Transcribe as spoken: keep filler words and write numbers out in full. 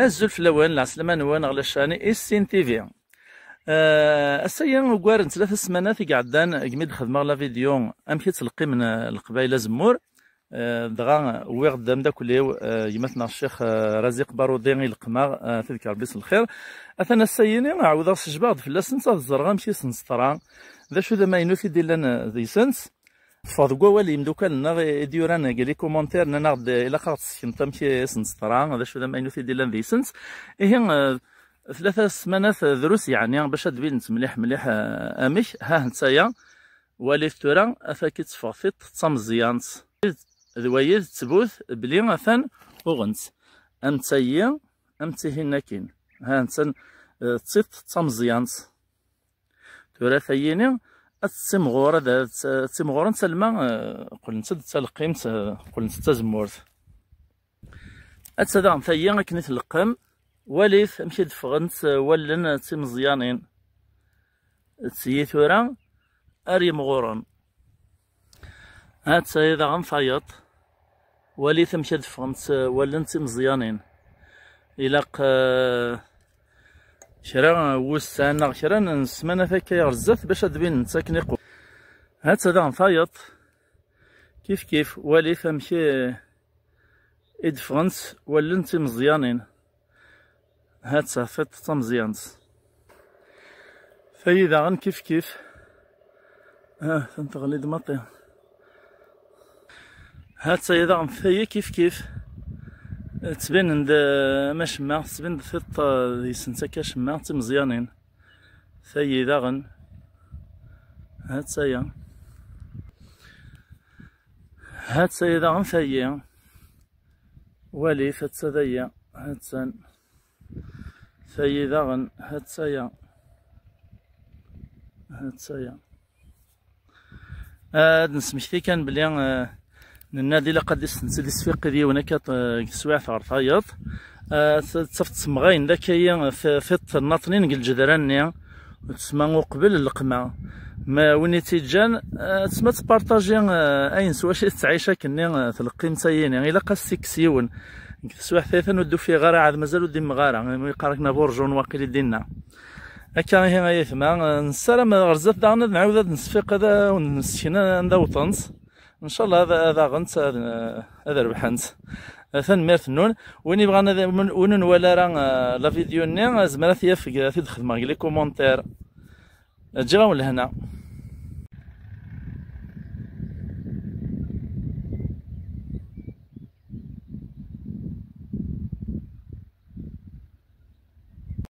Azul fell-awen, lɛeslama-nwen ɣer la chaîne Issin T V. Eh, ass-agi ugar n tlata ssmanat i iɛeddan degmi d-xedmeɣ la vidéo amek i ttleqqimen, eh, Leqbayel azemmur. Eh, dɣa wwiɣ-d ameddakel-iw, eh, gma-tneɣ Ccix, eh, Raziq Barudi, i leqmeɣ, eh, ad t-id-yekker Rebbi s lxir. Atan ass-ayini ɛawdeɣ sejbaɣ-d fell-asent ad ẓreɣ amek i sen-teḍra, d acu d amaynut i d-illan, eh, deg-sent. Teffeɣ deg wawal n yimdukal-nneɣ i d-yuran deg les commentaires, nnan-aɣ-d ilaq ad ɣ-d-tessekneḍ amek i sen-teḍra, d acu d amaynut i d-illan deg-sent. Ihi, eh, tlata ssmanat drus, yeɛni bac ad d-binent mliḥ mliḥ, eh, amek. Ha netta-ya, walit tura, ata-k-id teffeɣ tiṭ d tameẓyant. D wayi d ttbut bli atan uɣent. Am tayi, am tihin akkin. Ha netta, eh, d tiṭ d tameẓyant. Tura tayini ad tettimɣur, ad, ad tettimɣurent alma, eh, qqlent-d d taleqqimt, eh, qqlent d tazemmurt. Atta daɣen tayi akken i tleqqem, walit amek i d-ffɣent, eh, wallen d timeẓyanin. D tiyi tura ar yimɣuren. Atta-yi daɣen tayeḍ. Walit amek ad ffɣent, eh, wallen d timeẓyanin. Ilaq, eh, kra n wussan neɣ kra n ssmanat akka ɣer zdat bac ad d-binent akken iqu-. Atta daɣen tayeḍ. Kif kif, walit amek i, i d-ffɣent wallen d timeẓyanin. Ha-tt-a tiṭ d tameẓyant. Tayi daɣen kif kif. Ah, atan teɣli-d maṭi. Ha-tt-a daɣen tayi kif kif. Ttbinen-d, eh, am acemma, tettbin-d tiṭ, eh, deg-sent akka acemma, d timeẓyanin. Tayi daɣen. Ha-tt-aya. Ha-tt-aya daɣen tayi. Walit, ha-tt-a tayi. Ha-tt-an. Tayi daɣen, ha-tt-aya. Ha-tt-aya. Ad nesmekti kan belli, eh, nenna-d ilaq ad d-isfiqid yiwen akka, eh, deg teswiɛt ɣer tayeḍ. Eh, t-, tafeḍ semɣayen d akka-yi, eh, f-, tiṭ nnaṭnin deg lǧedran-nni, ur tesma uqbel leqma. Ma win i tt-iǧǧan, eh, tesma tettpartaji, eh, ayen s wacu i tettɛic akkenni, eh, tleqqim tayini. Ilaq ad s-tikkes yiwen. Deg teswiɛt-a atan ur d-ufiɣ ara, ɛad mazal ur d-immeɣ ara. Imi yeqqar akken aburjun waqil i d-inna. Akka ihi ay aytma, eh, nessaram ɣer zdat daɣen ad nɛawed ad nesfiq, ad awen-d-nessken anda wṭent. Ncallah ad, ad aɣent, ad, ad rebḥent. Tanemmirt-nnun. Win yebɣan ad, win ur nwala ara, eh, la vidéo-nni, eh, zemreɣ ad t-yaf, ad t-id-xedmeɣ deg les commentaires. Ǧǧiɣ-awen lehna.